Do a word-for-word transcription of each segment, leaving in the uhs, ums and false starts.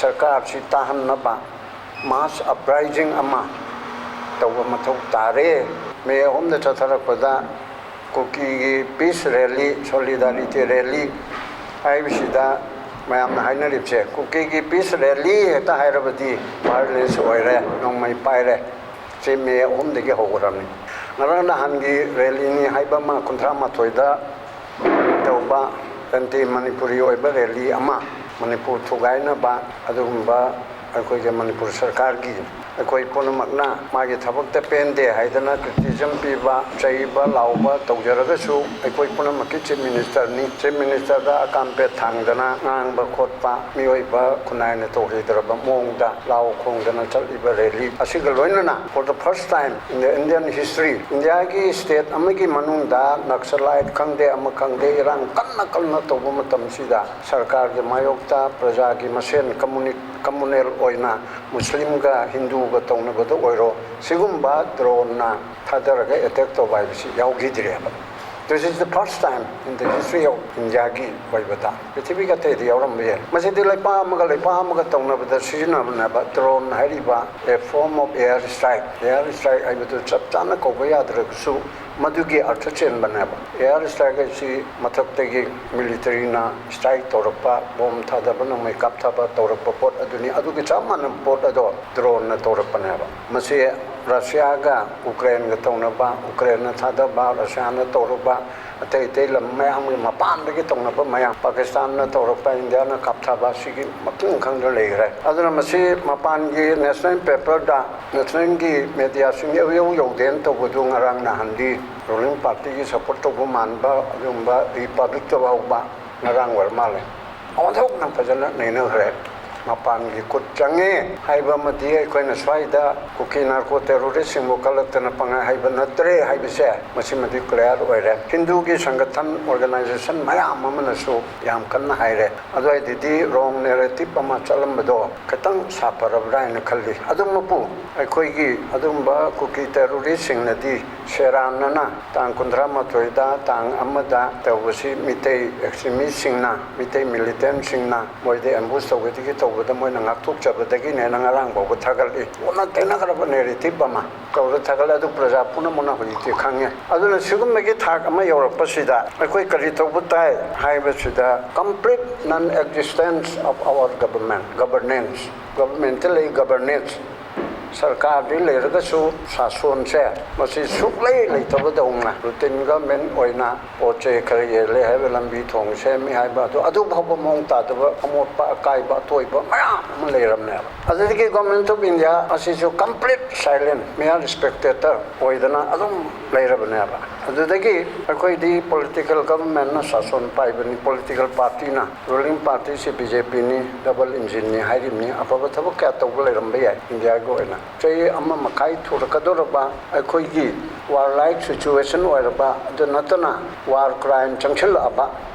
ꯁꯔꯀꯥꯔꯁꯤ ꯇꯥꯍꯟꯅꯕ mass uprising ꯑꯃ ꯇꯧꯕ ꯃꯊꯧ ꯇꯥꯔꯦ꯫ ꯃꯦ ꯑꯍꯨꯝꯗ ꯆꯠꯊꯔꯛꯄꯗ ꯀꯨꯀꯤꯒꯤ peace rally, solidarity rally ꯍꯥꯏꯕꯁꯤꯗ ꯃꯌꯥꯝꯅ ꯍꯥꯏꯅꯔꯤꯕꯁꯦ, ꯀꯨꯀꯤꯒꯤ peace rally ꯍꯦꯛꯇ ꯍꯥꯏꯔꯕꯗꯤ violence ꯑꯣꯏꯔꯦ, ꯅꯣꯡꯃꯩ ꯄꯥꯏꯔꯦ꯫ ꯁꯤ ꯃꯦ ꯑꯍꯨꯝꯗꯒꯤ ꯍꯧꯒꯗꯕꯅꯤ꯫ ꯉꯔꯥꯡ ꯅꯍꯥꯟꯒꯤ rallyꯅꯤ ꯍꯥꯏꯕ ꯑꯃ, ꯀꯨꯟꯊ꯭ꯔꯥ ꯃꯥꯊꯣꯏꯗ ꯇꯧꯕ anti ꯃꯅꯤꯄꯨꯔꯤ ꯑꯣꯏꯕ rally ꯑꯃ, ꯃꯅꯤꯄꯨꯔ ꯊꯨꯒꯥꯏꯅꯕ ꯑꯗꯨꯒꯨꯝꯕ ꯑꯩꯈꯣꯏꯒꯤ ꯃꯅꯤꯄꯨꯔ ꯁꯔꯀꯥꯔꯒꯤ, ꯑꯩꯈꯣꯏ ꯄꯨꯝꯅꯃꯛꯅ ꯃꯥꯒꯤ ꯊꯕꯛꯇ ꯄꯦꯟꯗꯦ ꯍꯥꯏꯗꯅ criticism ꯄꯤꯕ, ꯆꯩꯕ, ꯂꯥꯎꯕ ꯇꯧꯖꯔꯒꯁꯨ, ꯑꯩꯈꯣꯏ ꯄꯨꯝꯅꯃꯛꯀꯤ chief ministerꯅꯤ꯫ Chief ministerꯗ ꯑꯀꯥꯝꯄꯦꯠ ꯊꯥꯡꯗꯅ ꯉꯥꯡꯕ ꯈꯣꯠꯄ, ꯃꯤꯑꯣꯏꯕ ꯈꯨꯟꯅꯥꯏꯅ ꯇꯧꯍꯩꯗ꯭ꯔꯕ ꯃꯑꯣꯡꯗ ꯂꯥꯎ ꯈꯣꯡꯗꯅ ꯆꯠꯂꯤꯕ rally ꯑꯁꯤꯒ ꯂꯣꯏꯅꯅ, for the first time in the Indian history, ꯏꯟꯗꯤꯌꯥꯒꯤ state ꯑꯃꯒꯤ ꯃꯅꯨꯡꯗ Naxalite ꯈꯪꯗꯦ, ꯑꯃ ꯈꯪꯗꯦ, ꯏꯔꯥꯡ ꯀꯟꯅ ꯀꯟꯅ ꯇꯧꯕ ꯃꯇꯝꯁꯤꯗ ꯁꯔꯀꯥꯔꯒꯤ ꯃꯥꯌꯣꯛꯇ, ꯄ꯭ꯔꯖꯥꯒꯤ ꯃꯁꯦꯟ communi-, communal ꯑꯣꯏꯅ ꯃꯨꯁꯂꯤꯝꯒ ꯍꯤꯟꯗꯨꯒ ꯇꯧꯅꯕꯗ ꯑꯣꯏꯔꯣ, ꯁꯤꯒꯨꯝꯕ droneꯅ ꯊꯥꯗꯔꯒ attack ꯇꯧꯕ ꯍꯥꯏꯕꯁꯤ ꯌꯥꯎꯈꯤꯗ꯭ꯔꯦꯕ꯫ This is the first time in the history of ꯏꯟꯗꯤꯌꯥꯒꯤ ꯑꯣꯏꯕꯗ꯫ ꯄ꯭ꯔꯤꯊꯤꯕꯤꯒꯤ ꯑꯇꯩꯗ ꯌꯥꯎꯔꯝꯕ ꯌꯥꯏ꯫ ꯃꯁꯤꯗꯤ ꯂꯩꯄꯥꯛ ꯑꯃꯒ ꯂꯩꯄꯥꯛ ꯑꯃꯒ ꯇꯧꯅꯕꯗ ꯁꯤꯖꯤꯟꯅꯕꯅꯦꯕ꯫ Drone ꯍꯥꯏꯔꯤꯕ a form of air strike, air strike ꯍꯥꯏꯕꯗꯨ ꯆꯞ ꯆꯥꯅ ꯀꯧꯕ ꯌꯥꯗ꯭ꯔꯒꯁꯨ, ꯃꯗꯨꯒꯤ ꯑꯔꯊ ꯆꯦꯟꯕꯅꯦꯕ꯫ Air strike ꯍꯥꯏꯁꯤ ꯃꯊꯛꯇꯒꯤ militaryꯅ strike ꯇꯧꯔꯛꯄ, bomb ꯊꯥꯗꯕ, ꯅꯣꯡꯃꯩ ꯀꯥꯞꯊꯕ ꯇꯧꯔꯛꯄ ꯄꯣꯠ ꯑꯗꯨꯅꯤ꯫ ꯑꯗꯨꯒꯤ ꯆꯞ ꯃꯥꯟꯅꯕ ꯄꯣꯠ ꯑꯗꯣ droneꯅ ꯇꯧꯔꯛꯄꯅꯦꯕ꯫ ꯃꯁꯤ ꯔꯁꯤꯌꯥꯒ ꯎꯀ꯭ꯔꯦꯟꯒ ꯇꯧꯅꯕ, ꯎꯀ꯭ꯔꯦꯟꯅ ꯊꯥꯗꯕ, ꯔꯁꯤꯌꯥꯅ ꯇꯧꯔꯨꯕ, ꯑꯇꯩ ꯑꯇꯩ ꯂꯝ ꯃꯌꯥꯝꯒꯤ ꯃꯄꯥꯟꯗꯒꯤ ꯇꯧꯅꯕ ꯃꯌꯥꯝ, ꯄꯥꯀꯤꯁꯇꯥꯟꯅ ꯇꯧꯔꯛꯄ, ꯏꯟꯗꯤꯌꯥꯅ ꯀꯥꯞꯊꯕ, ꯁꯤꯒꯤ ꯃꯇꯨꯡ ꯈꯪꯗꯅ ꯂꯩꯈ꯭ꯔꯦ꯫ ꯑꯗꯨꯅ ꯃꯁꯤ ꯃꯄꯥꯟꯒꯤ national paperꯗ, nationalꯒꯤ mediaꯁꯤꯡ ꯌꯧ ꯌꯧ ꯌꯧꯗꯦꯅ ꯇꯧꯕꯗꯨ ꯉꯔꯥꯡ ꯅꯍꯥꯟꯗꯤ ruling partyꯒꯤ support ꯇꯧꯕ ꯃꯥꯟꯕ ꯑꯗꯨꯒꯨꯝꯕ republicꯇ ꯐꯥꯎꯕ ꯉꯔꯥꯡ ꯑꯣꯏꯔ ꯃꯥꯜꯂꯦ, ꯑꯣꯟꯊꯣꯛꯅ ꯐꯖꯅ ꯅꯩꯅꯈ꯭ꯔꯦ꯫ ꯃꯄꯥꯟꯒꯤ ꯈꯨꯠ ꯆꯪꯉꯦ ꯍꯥꯏꯕ ꯑꯃꯗꯤ ꯑꯩꯈꯣꯏꯅ ꯁ꯭ꯋꯥꯏꯗ ꯀꯨꯀꯤ narco terroristꯁꯤꯡꯕꯨ ꯀꯜꯂꯛꯇꯅ ꯄꯪꯍꯥꯏ ꯍꯥꯏꯕ ꯅꯠꯇ꯭ꯔꯦ ꯍꯥꯏꯕꯁꯦ ꯃꯁꯤꯃꯗꯤ clear ꯑꯣꯏꯔꯦ꯫ ꯍꯤꯟꯗꯨꯒꯤ ꯁꯪꯒꯊꯟ, organization ꯃꯌꯥꯝ ꯑꯃꯅꯁꯨ ꯌꯥꯝ ꯀꯟꯅ ꯍꯥꯏꯔꯦ꯫ ꯑꯗꯨꯋꯥꯏꯗꯗꯤ wrong narrative ꯑꯃ ꯆꯠꯂꯝꯕꯗꯣ ꯈꯤꯇꯪ ꯁꯥꯐꯔꯕ꯭ꯔꯥ ꯍꯥꯏꯅ ꯈꯜꯂꯤ꯫ ꯑꯗꯨꯃꯛꯄꯨ ꯑꯩꯈꯣꯏꯒꯤ ꯑꯗꯨꯒꯨꯝꯕ ꯀꯨꯀꯤ terroristꯁꯤꯡꯅꯗꯤ ꯁꯦꯔꯥꯟꯅꯅ ꯇꯥꯡ ꯀꯨꯟꯊ꯭ꯔꯥ ꯃꯥꯊꯣꯏꯗ, ꯇꯥꯡ ꯑꯃꯗ ꯇꯧꯕꯁꯤ ꯃꯤꯇꯩ ꯑꯦꯛꯁꯇ꯭ꯔꯤꯃꯤꯁꯁꯤꯡꯅ, ꯃꯤꯇꯩ ꯃꯤꯂꯤꯇꯦꯟꯁꯤꯡꯅ ꯃꯣꯏꯗ ꯑꯦꯝꯕꯨꯁ ꯇꯧꯕꯗꯒꯤ ꯇꯧꯕꯗ ꯃꯣꯏꯅ ꯉꯥꯛꯊꯣꯛꯆꯕꯗꯒꯤꯅꯦꯅ ꯉꯔꯥꯡ ꯐꯥꯎꯕ ꯊꯥꯒꯠꯂꯤ꯫ ꯑꯣꯟꯅ ꯇꯩꯅꯈ꯭ꯔꯕ ꯅꯦꯔꯦꯇꯤꯞ ꯑꯃ ꯇꯧꯔ ꯊꯥꯒꯠꯂꯦ꯫ ꯑꯗꯨ ꯄ꯭ꯔꯖꯥ ꯄꯨꯝꯅꯃꯛꯅ ꯍꯧꯖꯤꯛꯇꯤ ꯈꯪꯉꯦ꯫ ꯑꯗꯨꯅ ꯁꯤꯒꯨꯝꯕꯒꯤ ꯊꯥꯛ ꯑꯃ ꯌꯧꯔꯛꯄꯁꯤꯗ ꯑꯩꯈꯣꯏ ꯀꯔꯤ ꯇꯧꯕ ꯇꯥꯏ ꯍꯥꯏꯕꯁꯤꯗ, complete non existence of our government, governance, ꯒꯕꯔꯃꯦꯟꯇ ꯂꯩ ꯒꯕꯔꯅꯦꯟꯁ, ꯁꯔꯀꯥꯔꯗꯤ ꯂꯩꯔꯒꯁꯨ ꯁꯥꯁꯣꯟꯁꯦ ꯃꯁꯤ ꯁꯨꯛꯂꯩ ꯂꯩꯇꯕꯗꯧꯅ ꯔꯨꯇꯤꯟ ꯒꯕꯔꯃꯦꯟ ꯑꯣꯏꯅ ꯄꯣꯠ ꯆꯩ ꯈꯔ ꯌꯦꯜꯂꯦ ꯍꯥꯏꯕ, ꯂꯝꯕꯤ ꯊꯣꯡ ꯁꯦꯝꯃꯤ ꯍꯥꯏꯕ, ꯑꯗꯨ ꯑꯗꯨ ꯐꯥꯎꯕ ꯃꯑꯣꯡ ꯇꯥꯗꯕ, ꯑꯃꯣꯠꯄ ꯑꯀꯥꯏꯕ ꯑꯇꯣꯏꯕ ꯃꯌꯥꯝ ꯑꯃ ꯂꯩꯔꯝꯅꯦꯕ꯫ ꯑꯗꯨꯗꯒꯤ ꯒꯣꯔꯃꯦꯟ ꯑꯣꯐ ꯏꯟꯗꯤꯌꯥ ꯑꯁꯤꯁꯨ complete silent, mere spectator ꯑꯣꯏꯗꯅ ꯑꯗꯨꯝ ꯂꯩꯔꯕꯅꯦꯕ꯫ ꯑꯗꯨꯗꯒꯤ ꯑꯩꯈꯣꯏꯗꯤ ꯄꯣꯂꯤꯇꯤꯀꯦꯜ ꯒꯕꯔꯃꯦꯟꯅ ꯁꯥꯁꯣꯟ ꯄꯥꯏꯕꯅꯤ, ꯄꯣꯂꯤꯇꯤꯀꯦꯜ ꯄꯥꯔꯇꯤꯅ, ꯔꯨꯂꯤꯡ ꯄꯥꯔꯇꯤꯁꯤ ꯕꯤ ꯖꯦ ꯄꯤꯅꯤ, ꯗꯕꯜ ꯏꯟꯖꯤꯟꯅꯤ ꯍꯥꯏꯔꯤꯕꯅꯤ꯫ ꯑꯐꯕ ꯊꯕꯛ ꯀꯌꯥ ꯇꯧꯕ ꯂꯩꯔꯝꯕ ꯌꯥꯏ ꯏꯟꯗꯤꯌꯥꯒꯤ ꯑꯣꯏꯅ꯫ ꯆꯍꯤ ꯑꯃ ꯃꯈꯥꯏ ꯊꯨꯔꯛꯀꯗꯧꯔꯕ ꯑꯩꯈꯣꯏꯒꯤ ꯋꯥꯔ ꯂꯥꯏꯛ ꯁꯤꯆꯨꯋꯦꯁꯟ ꯑꯣꯏꯔꯕ, ꯑꯗꯨ ꯅꯠꯇꯅ ꯋꯥꯔ ꯀ꯭ꯔꯥꯏꯝ ꯆꯪꯁꯤꯜꯂꯛꯑꯕ,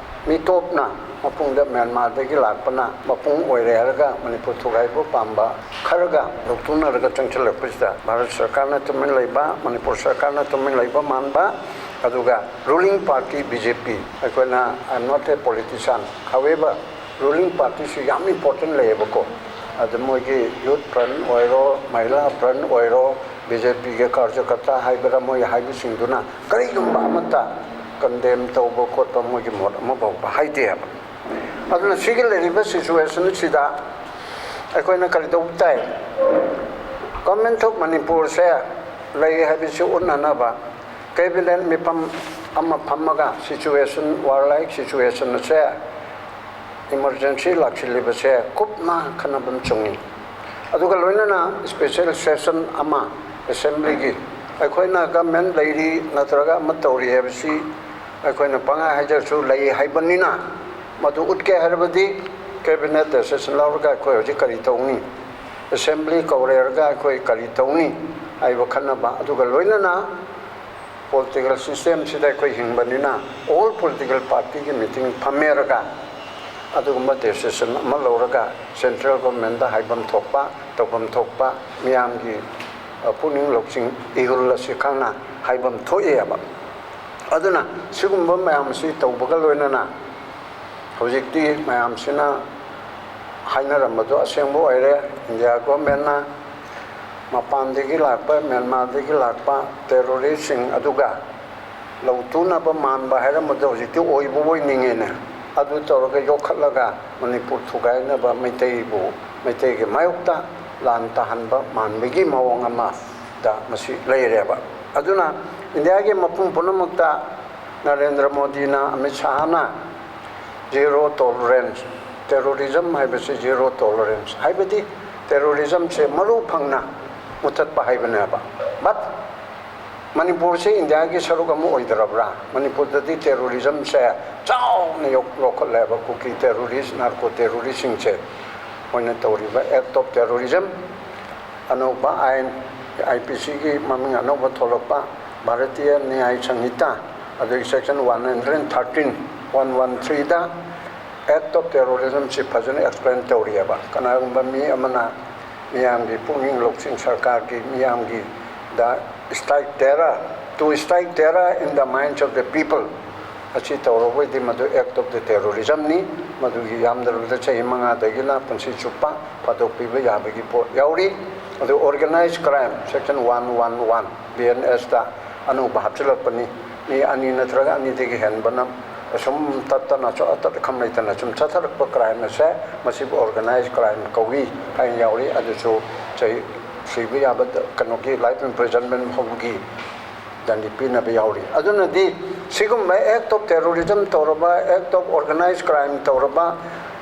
ꯃꯤꯇꯣꯞꯅ ꯃꯄꯨꯡꯗ ꯃ꯭ꯌꯥꯟꯃꯥꯔꯗꯒꯤ ꯂꯥꯛꯄꯅ ꯃꯄꯨꯡ ꯑꯣꯏꯔꯦ ꯍꯥꯏꯔꯒ ꯃꯅꯤꯄꯨꯔ ꯊꯨꯒꯥꯏꯕ ꯄꯥꯝꯕ ꯈꯔꯒ ꯂꯧꯊꯣꯛꯅꯔꯒ ꯆꯪꯁꯤꯜꯂꯛꯄꯁꯤꯗ ꯚꯥꯔꯠ ꯁꯔꯀꯥꯔꯅ ꯇꯨꯃꯤꯟ ꯂꯩꯕ, ꯃꯅꯤꯄꯨꯔ ꯁꯔꯀꯥꯔꯅ ꯇꯨꯃꯤꯟ ꯂꯩꯕ ꯃꯥꯟꯕ, ꯑꯗꯨꯒ ruling party B J P, ꯑꯩꯈꯣꯏꯅ, "I am not a politician, however, ruling ꯄꯥꯔꯇꯤꯁꯨ ꯌꯥꯝ ꯏꯝꯄꯣꯔꯇꯦꯟ ꯂꯩꯌꯦꯕꯀꯣ꯫ ꯑꯗ ꯃꯣꯏꯒꯤ ꯌꯨꯠ ꯐ꯭ꯔꯟ ꯑꯣꯏꯔꯣ, ꯃꯍꯤꯂꯥ ꯐ꯭ꯔꯟ ꯑꯣꯏꯔꯣ, ꯕꯤ ꯖꯦ ꯄꯤꯒꯤ ꯀꯥꯔꯖꯀꯔꯇꯥ ꯍꯥꯏꯕꯔꯥ, ꯃꯣꯏ ꯍꯥꯏꯕꯁꯤꯡꯗꯨꯅ ꯀꯔꯤꯒꯨꯝꯕ ꯑꯃꯠꯇ ꯀꯟꯗꯦꯝ ꯇꯧꯕ ꯈꯣꯠꯄ, ꯃꯣꯏꯒꯤ ꯃꯣꯠ ꯑꯃꯐꯥꯎꯕ ꯍꯥꯏꯗꯦꯕ꯫ ꯑꯗꯨꯅ ꯁꯤꯒꯤ ꯂꯩꯔꯤꯕ ꯁꯤꯆꯨꯋꯦꯁꯟꯁꯤꯗ ꯑꯩꯈꯣꯏꯅ ꯀꯔꯤ ꯇꯧꯕ ꯇꯥꯏ? ꯒꯣꯔꯃꯦꯟ ꯑꯣꯐ ꯃꯅꯤꯄꯨꯔꯁꯦ ꯂꯩ ꯍꯥꯏꯕꯁꯤ ꯎꯠꯅꯅꯕ ꯀꯦꯕꯤꯅꯦꯠ ꯃꯤꯐꯝ ꯑꯃ ꯐꯝꯃꯒ ꯁꯤꯆꯨꯋꯦꯁꯟ, ꯋꯥꯔ ꯂꯥꯏꯛ ꯁꯤꯆꯨꯋꯦꯁꯟ ꯑꯁꯦ, ꯏꯃꯔꯖꯦꯟꯁꯤ ꯂꯥꯛꯁꯤꯜꯂꯤꯕꯁꯦ ꯀꯨꯞꯅ ꯈꯟꯅꯕ ꯑꯃ ꯆꯪꯉꯤ꯫ ꯑꯗꯨꯒ ꯂꯣꯏꯅꯅ ꯏꯁꯄꯦꯁꯦꯜ ꯁꯦꯁꯟ ꯑꯃ ꯑꯦꯁꯦꯝꯕ꯭ꯂꯤꯒꯤ, ꯑꯩꯈꯣꯏꯅ ꯒꯃꯦꯟ ꯂꯩꯔꯤ ꯅꯠꯇ꯭ꯔꯒ ꯑꯃ ꯇꯧꯔꯤ ꯍꯥꯏꯕꯁꯤ ꯑꯩꯈꯣꯏꯅ ꯄꯪꯍꯥꯏ ꯍꯥꯏꯖꯔꯁꯨ ꯂꯩ ꯍꯥꯏꯕꯅꯤꯅ, ꯃꯗꯨ ꯎꯠꯀꯦ ꯍꯥꯏꯔꯕꯗꯤ ꯀꯦꯕꯤꯅꯦꯠ ꯗꯦꯁꯤꯁꯟ ꯂꯧꯔꯒ ꯑꯩꯈꯣꯏ ꯍꯧꯖꯤꯛ ꯀꯔꯤ ꯇꯧꯅꯤ, ꯑꯦꯁꯦꯝꯕ꯭ꯂꯤ ꯀꯧꯔꯦꯔꯒ ꯑꯩꯈꯣꯏ ꯀꯔꯤ ꯇꯧꯅꯤ ꯍꯥꯏꯕ ꯈꯟꯅꯕ, ꯑꯗꯨꯒ ꯂꯣꯏꯅꯅ ꯄꯣꯂꯤꯇꯤꯀꯦꯜ ꯁꯤꯁꯇꯦꯝꯁꯤꯗ ꯑꯩꯈꯣꯏ ꯍꯤꯡꯕꯅꯤꯅ ꯑꯣꯜ ꯄꯣꯂꯤꯇꯤꯀꯦꯜ ꯄꯥꯔꯇꯤꯒꯤ ꯃꯤꯇꯤꯡ ꯐꯝꯃꯦꯔꯒ ꯑꯗꯨꯒꯨꯝꯕ ꯗꯦꯁꯤꯁꯟ ꯑꯃ ꯂꯧꯔꯒ ꯁꯦꯟꯇ꯭ꯔꯦꯜ ꯒꯣꯔꯃꯦꯟꯗ ꯍꯥꯏꯐꯝ ꯊꯣꯛꯄ, ꯇꯧꯐꯝ ꯊꯣꯛꯄ ꯃꯤꯌꯥꯝꯒꯤ, ꯑ, ꯄꯨꯛꯅꯤꯡ ꯂꯧꯁꯤꯡ ꯏꯍꯨꯜ ꯑꯁꯤ ꯈꯪꯅ ꯍꯥꯏꯐꯝ ꯊꯣꯛꯑꯦꯕ꯫ ꯑꯗꯨꯅ ꯁꯤꯒꯨꯝꯕ ꯃꯌꯥꯝꯁꯤ ꯇꯧꯕꯒ ꯂꯣꯏꯅꯅ ꯍꯧꯖꯤꯛꯇꯤ ꯃꯌꯥꯝꯁꯤꯅ ꯍꯥꯏꯅꯔꯝꯕꯗꯣ ꯑꯁꯦꯡꯕ ꯑꯣꯏꯔꯦ꯫ ꯏꯟꯗꯤꯌꯥ ꯒꯣꯔꯃꯦꯟꯅ ꯃꯄꯥꯟꯗꯒꯤ ꯂꯥꯛꯄ, ꯃ꯭ꯌꯥꯟꯃꯥꯔꯗꯒꯤ ꯂꯥꯛꯄ ꯇꯦꯔꯣꯔꯤꯁꯁꯤꯡ ꯑꯗꯨꯒ ꯂꯧꯇꯨꯅꯕ ꯃꯥꯟꯕ ꯍꯥꯏꯔꯝꯕꯗꯣ ꯍꯧꯖꯤꯛꯇꯤ ꯑꯣꯏꯕ ꯑꯣꯏꯅꯤꯡꯉꯦꯅꯦ꯫ ꯑꯗꯨ ꯇꯧꯔꯒ ꯌꯣꯛꯈꯠꯂꯒ ꯃꯅꯤꯄꯨꯔ ꯊꯨꯒꯥꯏꯅꯕ, ꯃꯩꯇꯩꯕꯨ, ꯃꯩꯇꯩꯒꯤ ꯃꯥꯌꯣꯛꯇ ꯂꯥꯟ ꯇꯥꯍꯟꯕ ꯃꯥꯟꯕꯒꯤ ꯃꯑꯣꯡ ꯑꯃꯗ ꯃꯁꯤ ꯂꯩꯔꯦꯕ꯫ ꯑꯗꯨꯅ ꯏꯟꯗꯤꯌꯥꯒꯤ ꯃꯐꯝ ꯄꯨꯝꯅꯃꯛꯇ ꯅꯔꯦꯟꯗ꯭ꯔ ꯃꯣꯗꯤꯅ, ꯑꯃꯤꯠ ꯁꯥꯍꯅ zero tolerance, terrorism ꯍꯥꯏꯕꯁꯤ zero tolerance, ꯍꯥꯏꯕꯗꯤ ꯇꯦꯔꯣꯔꯤꯖꯝꯁꯦ ꯃꯔꯨ ꯐꯪꯅ ꯃꯨꯊꯠꯄ ꯍꯥꯏꯕꯅꯦꯕ꯫ But ꯃꯅꯤꯄꯨꯔꯁꯦ ꯏꯟꯗꯤꯌꯥꯒꯤ ꯁꯔꯨꯛ ꯑꯃ ꯑꯣꯏꯗ꯭ꯔꯕ꯭ꯔꯥ? ꯃꯅꯤꯄꯨꯔꯗꯗꯤ ꯇꯦꯔꯣꯔꯤꯖꯝꯁꯦ ꯆꯥꯎꯅ ꯌꯣꯛ-, ꯌꯣꯛꯈꯠꯂꯦꯕ꯫ ꯀꯨꯀꯤ ꯇꯦꯔꯣꯔꯤꯁ, ꯅꯥꯔꯀꯣ ꯇꯦꯔꯣꯔꯤꯁꯁꯤꯡꯁꯦ ꯃꯣꯏꯅ ꯇꯧꯔꯤꯕ act of terrorism, ꯑꯅꯧꯕ ꯑꯥꯏꯟ, ꯑꯥꯏ ꯄꯤ ꯁꯤꯒꯤ ꯃꯃꯤꯡ ꯑꯅꯧꯕ ꯊꯣꯛꯂꯛꯄ, ꯚꯥꯔꯇꯤꯌ ꯅ꯭ꯌꯥꯌ ꯁꯪꯍꯤꯇꯥ, ꯑꯗꯨꯒꯤ section one hundred thirteen, one one threeꯗ act of terrorismꯁꯤ ꯐꯖꯅ explain ꯇꯧꯔꯤꯑꯕ꯫ ꯀꯅꯥꯒꯨꯝꯕ ꯃꯤ ꯑꯃꯅ ꯃꯤꯌꯥꯝꯒꯤ ꯄꯨꯛꯅꯤꯡ ꯂꯧꯁꯤꯡ, ꯁꯔꯀꯥꯔꯒꯤ, ꯃꯤꯌꯥꯝꯒꯤ the strike terror, to strike terror in the minds of the people, ꯑꯁꯤ ꯇꯧꯔꯕꯣꯏꯗꯤ ꯃꯗꯨ act of the terrorismꯅꯤ꯫ ꯃꯗꯨꯒꯤ ꯌꯥꯝꯗ꯭ꯔꯕꯗ ꯆꯍꯤ ꯃꯉꯥꯗꯒꯤꯅ ꯄꯨꯟꯁꯤ ꯆꯨꯞꯄ ꯐꯥꯗꯣꯛꯄꯤꯕ ꯌꯥꯕꯒꯤ ꯄꯣꯠ ꯌꯥꯎꯔꯤ꯫ ꯑꯗꯨ organized crime section one one one B N Sꯇ ꯑꯅꯧꯕ ꯍꯥꯞꯆꯤꯜꯂꯛꯄꯅꯤ꯫ ꯃꯤ ꯑꯅꯤ ꯅꯠꯇ꯭ꯔꯒ ꯑꯅꯤꯗꯒꯤ ꯍꯦꯟꯕꯅ ꯑꯁꯨꯝ ꯇꯠꯇꯅ, ꯑꯆꯠ ꯑꯇꯠ ꯈꯝ ꯂꯩꯇꯅ ꯁꯨꯝ ꯆꯠꯊꯔꯛꯄ crime ꯑꯁꯦ, ꯃꯁꯤꯕꯨ organized crime ꯀꯧꯏ ꯍꯥꯏꯅ ꯌꯥꯎꯔꯤ꯫ ꯑꯗꯨꯁꯨ ꯆꯍꯤ ꯁꯤꯕ ꯌꯥꯕ, ꯀꯩꯅꯣꯒꯤ, life imprisonment ꯐꯥꯎꯕꯒꯤ ꯗꯟꯗꯤ ꯄꯤꯅꯕ ꯌꯥꯎꯔꯤ꯫ ꯑꯗꯨꯅꯗꯤ ꯁꯤꯒꯨꯝꯕ act of terrorism ꯇꯧꯔꯕ, act of organized crime ꯇꯧꯔꯕ,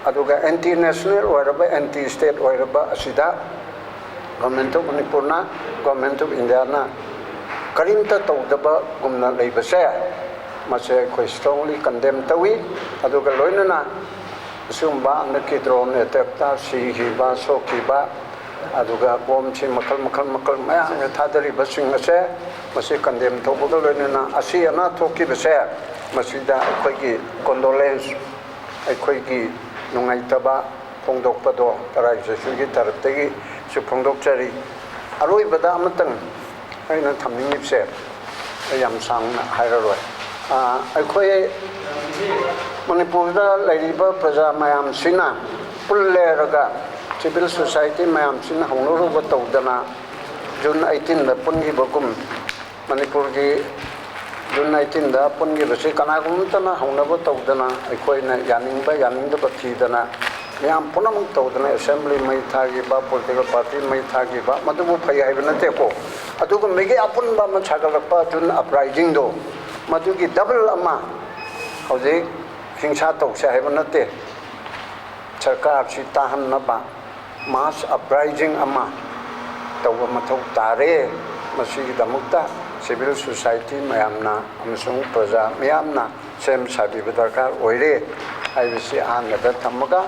ꯑꯗꯨꯒ anti national ꯑꯣꯏꯔꯕ, anti state ꯑꯣꯏꯔꯕ ꯑꯁꯤꯗ Government of ꯃꯅꯤꯄꯨꯔꯅ, Government of Indiaꯅ ꯀꯔꯤꯝꯇ ꯇꯧꯗꯕꯒꯨꯝꯅ ꯂꯩꯕꯁꯦ, ꯃꯁꯦ ꯑꯩꯈꯣꯏ strongly condemn ꯇꯧꯏ꯫ ꯑꯗꯨꯒ ꯂꯣꯏꯅꯅ ꯑꯁꯤꯒꯨꯝꯕ ꯍꯟꯗꯛꯀꯤ drone attackꯇ ꯁꯤꯈꯤꯕ, ꯁꯣꯛꯈꯤꯕ, ꯑꯗꯨꯒ ꯕꯣꯝꯁꯤ ꯃꯈꯜ, ꯃꯈꯜ, ꯃꯈꯜ ꯃꯌꯥꯝ ꯑꯃ ꯊꯥꯗꯔꯤꯕꯁꯤꯡ ꯑꯁꯦ, ꯃꯁꯤ condemn ꯇꯧꯕꯒ ꯂꯣꯏꯅꯅ ꯑꯁꯤ ꯑꯅꯥ ꯊꯣꯛꯈꯤꯕꯁꯦ, ꯃꯁꯤꯗ ꯑꯩꯈꯣꯏꯒꯤ condolence, ꯑꯩꯈꯣꯏꯒꯤ ꯅꯨꯡꯉꯥꯏꯇꯕ ꯐꯣꯡꯗꯣꯛꯄꯗꯣ ꯇꯔꯥꯏ ꯖꯣꯏꯁꯨꯒꯤ ꯇꯔꯞꯇꯒꯤꯁꯨ ꯐꯣꯡꯗꯣꯛꯆꯔꯤ꯫ ꯑꯔꯣꯏꯕꯗ ꯑꯃꯇꯪ ꯑꯩꯅ ꯊꯝꯅꯤꯡꯉꯤꯕꯁꯦ, ꯑꯩ ꯌꯥꯝ ꯁꯥꯡꯅ ꯍꯥꯏꯔꯔꯣꯏ꯫ ꯑ, ꯑꯩꯈꯣꯏ ꯃꯅꯤꯄꯨꯔꯗ ꯂꯩꯔꯤꯕ ꯄ꯭ꯔꯖꯥ ꯃꯌꯥꯝꯁꯤꯅ ꯄꯨꯜꯂꯦꯔꯒ, civil society ꯃꯌꯥꯝꯁꯤꯅ ꯍꯧꯅꯔꯨꯕ ꯇꯧꯗꯅ June eighteenꯗ ꯄꯨꯟꯈꯤꯕꯒꯨꯝ, ꯃꯅꯤꯄꯨꯔꯒꯤ June eighteenꯗ ꯄꯨꯟꯈꯤꯕꯁꯤ ꯀꯅꯥꯒꯨꯝꯕ ꯑꯃꯠꯇꯅ ꯍꯧꯅꯕ ꯇꯧꯗꯅ ꯑꯩꯈꯣꯏꯅ ꯌꯥꯅꯤꯡꯕ ꯌꯥꯅꯤꯡꯗꯕ ꯊꯤꯗꯅ ꯃꯌꯥꯝ ꯄꯨꯝꯅꯃꯛ ꯇꯧꯗꯅ assembly ꯃꯩ ꯊꯥꯈꯤꯕ, political party ꯃꯩ ꯊꯥꯈꯤꯕ, ꯃꯗꯨꯕꯨ ꯐꯩ ꯍꯥꯏꯕ ꯅꯠꯇꯦꯀꯣ꯫ ꯑꯗꯨꯒꯨꯝꯕꯒꯤ ꯑꯄꯨꯟꯕ ꯑꯃ ꯁꯥꯒꯠꯂꯛꯄ June uprisingꯗꯣ, ꯃꯗꯨꯒꯤ double ꯑꯃ ꯍꯧꯖꯤꯛ ꯍꯤꯡꯁꯥ ꯇꯧꯁꯦ ꯍꯥꯏꯕ ꯅꯠꯇꯦ꯫ ꯁꯔꯀꯥꯔꯁꯤ ꯇꯥꯍꯟꯅꯕ mass uprising ꯑꯃ ꯇꯧꯕ ꯃꯊꯧ ꯇꯥꯔꯦ꯫ ꯃꯁꯤꯒꯤꯗꯃꯛꯇ civil society ꯃꯌꯥꯝꯅ ꯑꯃꯁꯨꯡ ꯄ꯭ꯔꯖꯥ ꯃꯤꯌꯥꯝꯅ ꯁꯦꯝ ꯁꯥꯕꯤꯕ ꯗꯔꯀꯥꯔ ꯑꯣꯏꯔꯦ ꯍꯥꯏꯕꯁꯤ ꯑꯍꯥꯟꯕꯗ ꯊꯝꯃꯒ,